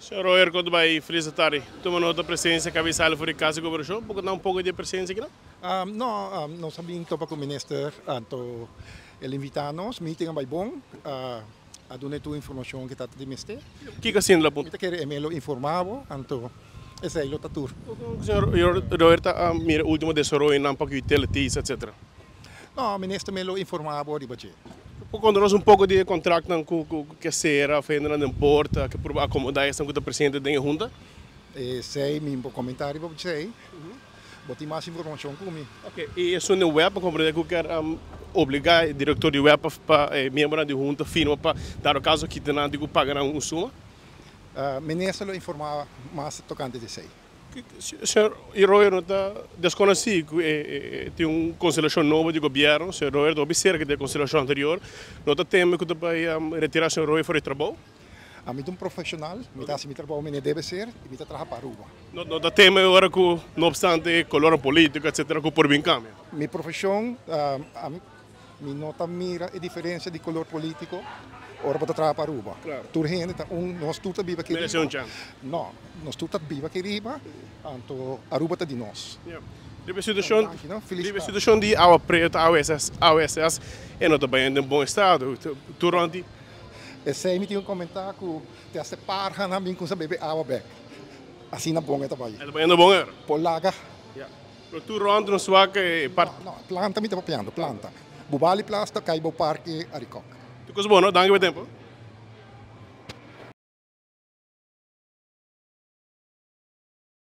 Señor Royer con ta bay Feliz Atari tuma nota presencia cabezal for di Casa di Gobernacion por conta un poco di e presencia aki nan? No, nos a bin topa cu Minister anto el invita nos, meeting a bay bon, a duna e tur informacion cu ta di mester. Kico haciendo la punta? Mi ta kere e me lo informa bo anto esey lo ta tur. Señor Royer ta mira ultimo desaroyonan pa cu utilities etc. No, Minister me lo informa bo riba dje. Por conta nos un poco di e contractnan cu ke cera of hendenan den porta ke purba acomoda esnan cu ta presente den e hunta? Esey mi por comenta riba djey. Bo tin mas informacion cu mi. Ok, y esun den web pa comprende cu kier obliga e director di web pa e miembronan di hunta firma pa dado caso kita nan tin cu paga nan un suma? Minister lo informa mas tocante di esey. Señor Royer no ta desconoci cu e tin un constelacion nobo di gobierno. Señor Royer ta hopi cerca di e constelacion anterior. No ta teme cu ta bay retira señor Royer for di trabou? Ami ta un profesional, mi ta haci mi trabou mene debe ser y mi ta traha pa Aruba. No ta teme ora cu no obstante e colornan politico etcetera cu por bin cambia? Mi profesion, Mi no ta mira e diferencia di color politico ora bo ta traha pa Aruba. Tur hende ta un, nos tur ta biba aki riba. No, nos tur ta biba aki riba, anto Aruba ta di nos. Riba e situacion, riba e situacion di awa preto, AWSS, e no ta bayendo den bon estado. Tur rond di. Esey mi tin cu comenta cu te hasta e parhanan bin cuminsa bebe awa bek. Asina bon e ta bay. E ta bayendo bon era. Por laga. Pero tur rond nos wak e part. No, no, planta mi ta papiando, planta. Bubali Plaza ta kai bo parke Arikok. Tur cos bon, no? Danki pa e tempo.